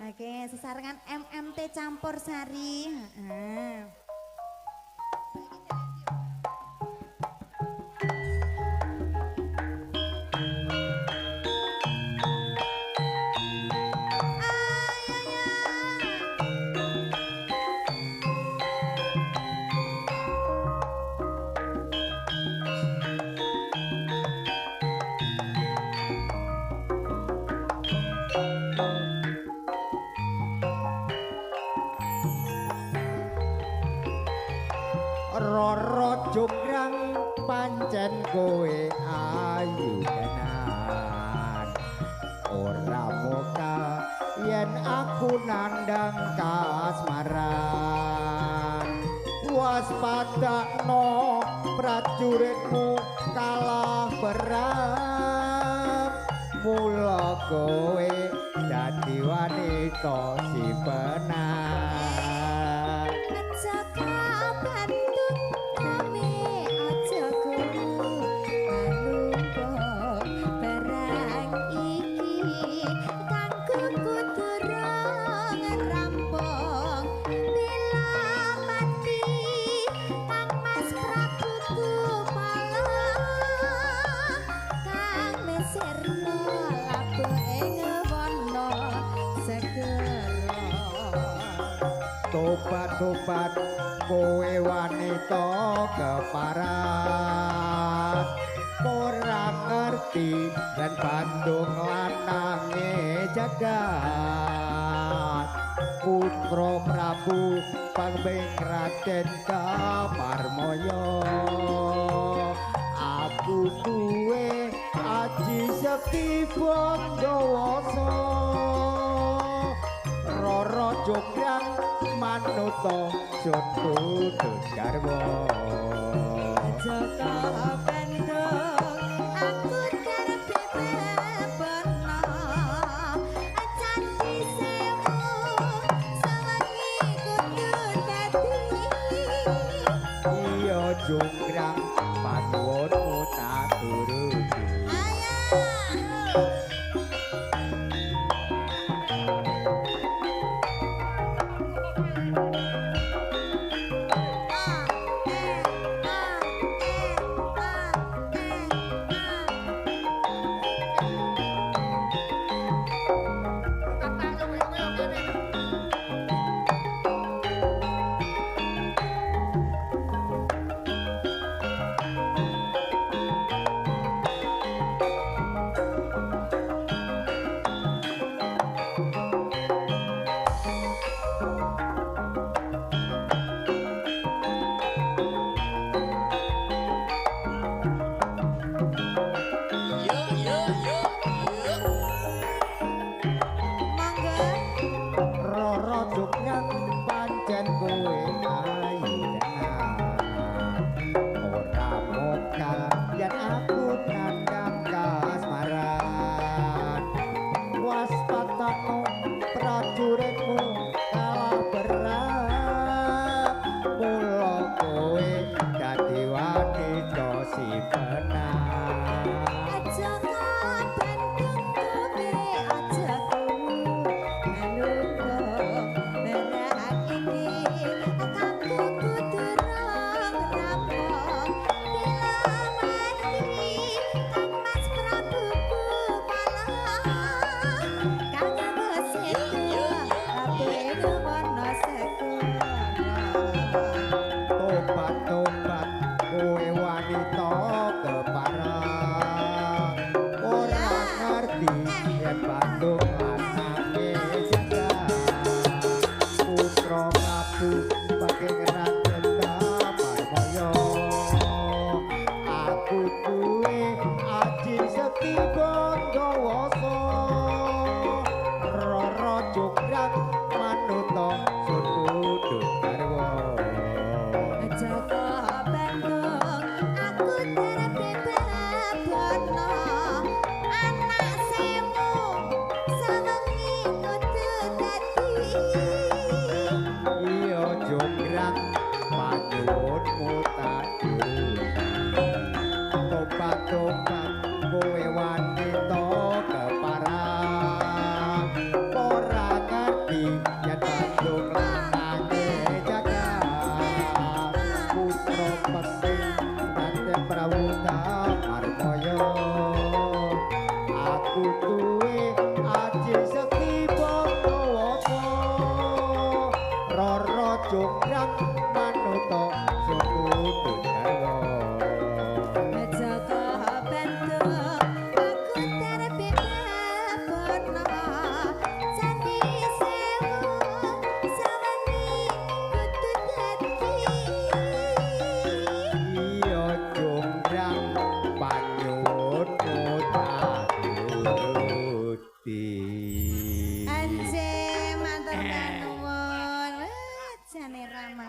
Oke, sesarengan MMT Campur Sari. Heeh. Roro Jonggrang pancen kowe ayu tenan, ora mokal yen aku nandang kasmaran. Waspadakno prajuritmu kalah perang, mula kowe dadi wanita simpenan. Tobat-tobat kowe wanita keparat, ora ngerti dan Bandung lanange jagat. Putra Prabu Pangbing Raden Kamarmoyo, aku duwe aji sekti Bondowoso. Roro Jonggrang manuta sun kudu garwa. Jaka Bandung aku karepe bebono, candi sewu sawengi kudu dadi. Iya Jonggrang panuwunmu tak turuti. Ayo. Prajuritmu kalah berat, mula kowe dadi wanita simpenan. Aja Bandung kowe aja manunggo barang iki kanggo kudu rampung. Bila mati Kang Mas Prabu Kala, Kang Tobat-tobat kowe wanita keparat,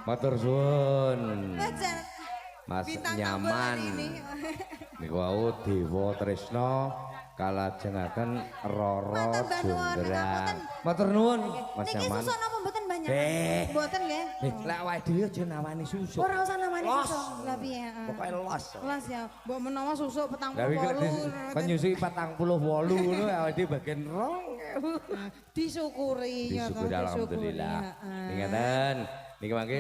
Matur suwun. Mas Bintang tamu Nyaman. hari ini. Niku wau Dewa Tresna kalajengaken Roro Matur mbah nuwun, Jonggrang. ngapunten. Matur nuwun Mas Niki Nyaman. susuk napa mboten Mbah Nyaman? Eh. Mboten nggih. Lek awake dhewe aja nawani susuk. Ora usah namani Los. susuk. Lah piye? Heeh. Pokoke los. Los ya. Mbok menawa susuk Lah iki 48. kon nyusuki 48 ngono awake dhewe bagian 2000. Disyukuri ya toh, Disyukuri alhamdulillah. heeh. Ingatan niki mangke